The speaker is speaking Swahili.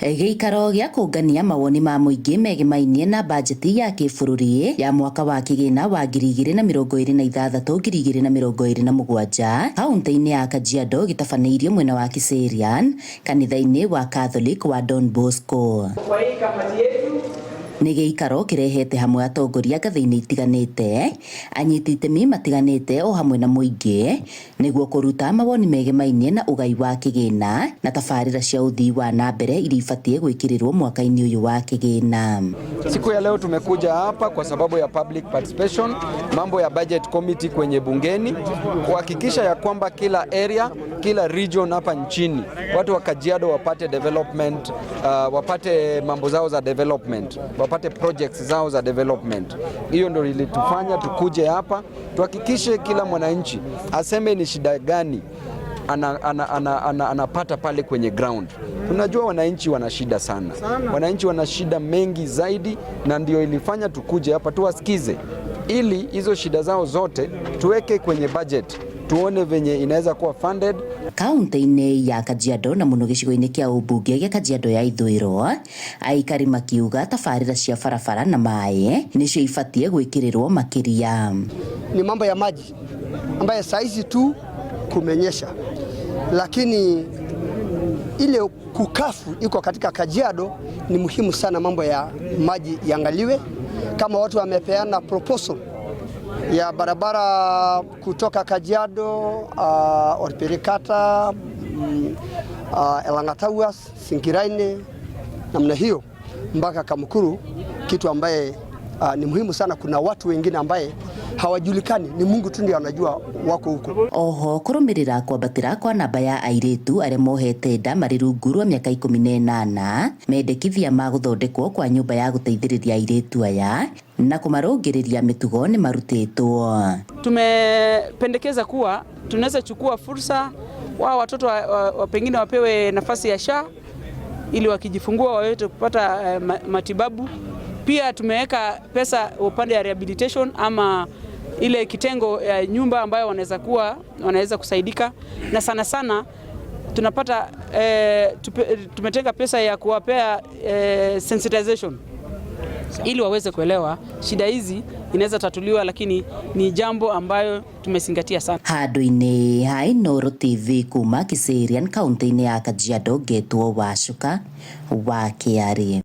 Gĩikaro gĩa kũngania mawoni ma mũingĩ megemainie na bajeti ya kĩbũrũri ya mwaka wa kĩgĩna wa 2026 2027 kaunti-inĩ ya Kajiado gĩtabanĩirio mwena wa Kiserian kanitha-inĩ wa Catholic wa Don Bosco. Kwa hii kamati yetu Nĩ gĩikaro kĩrehete hamwe atongoria ngathĩ-inĩ itiganĩte, anyiti itemi matiganĩte o hamwe na mũingĩ nĩguo kũruta mawoni megemainie na ũgai wa kĩgĩna na tabarĩra cia ũthii wa na mbere iria ibatiĩ gwĩkĩrĩrwo mwaka-inĩ ũyũ wa kĩgĩna. Siku ya leo tumekuja hapa kwa sababu ya public participation, mambo ya budget committee kwenye bungeni, kuhakikisha ya kwamba kila area, kila region hapa nchini watu wa Kajiado wapate development, wapate mambo zao za development, wapate projects zao za development. Hiyo ndio ilitufanya tukuje hapa tuhakikishe kila mwananchi aseme ni shida gani anapata ana pale kwenye ground. Tunajua wananchi wana shida sana, wananchi wana shida mengi zaidi, na ndio ilifanya tukuje hapa tuwasikize, ili hizo shida zao zote tuweke kwenye budget, tuone venye inaweza kuwa funded. Kaunti-inĩ ya Kajiado na mũno gĩcigo-inĩ kĩa ũmbunge gĩa Kajiado ya ithũĩro, aikari makiuga tabarĩra cia barabara na maĩ nĩcio ibatiĩ gwĩkĩrĩrwo makĩria. Ni mambo ya maji ambaye saizi tu kumenyesha, lakini ile kukafu iko katika Kajiado ni muhimu sana, mambo ya maji iangaliwe. Kama watu wamepeana proposal ya barabara kutoka Kajiado, Orperikata, Elangatawas, Singiraine namna hiyo mpaka Kamukuru, kitu ambaye ni muhimu sana. Kuna watu wengine ambaye hawajulikani, ni Mungu tu ndiye anajua wako huko. Oho kũrũmĩrĩra kwambatĩra kwa namba ya airĩtu arĩa mohete nda marĩ rungu rwa mĩaka 18, mendekithia ma gũthondekwo kwa nyũmba ya gũteithĩrĩria airĩtu aya na kũmarũngĩrĩria mĩtugo nĩ marutĩtwo. Tumependekeza kuwa tunaweza chukua fursa wao watoto wa pengine wapewe nafasi ya SHA ili wakijifungua waweze kupata matibabu. Pia tumeweka pesa upande ya rehabilitation ama ile kitengo ya nyumba ambayo wanaweza kuwa wanaweza kusaidika, na sana sana tunapata tumetenga pesa ya kuwapea sensitization ili waweze kuelewa shida hizi inaweza tatuliwa, lakini ni jambo ambayo tumezingatia sana. Handũ-inĩ ha Inooro TV kuma Kiserian kaunti-inĩ ya Kajiado, ngetwo Wacuka wa Kĩarĩ.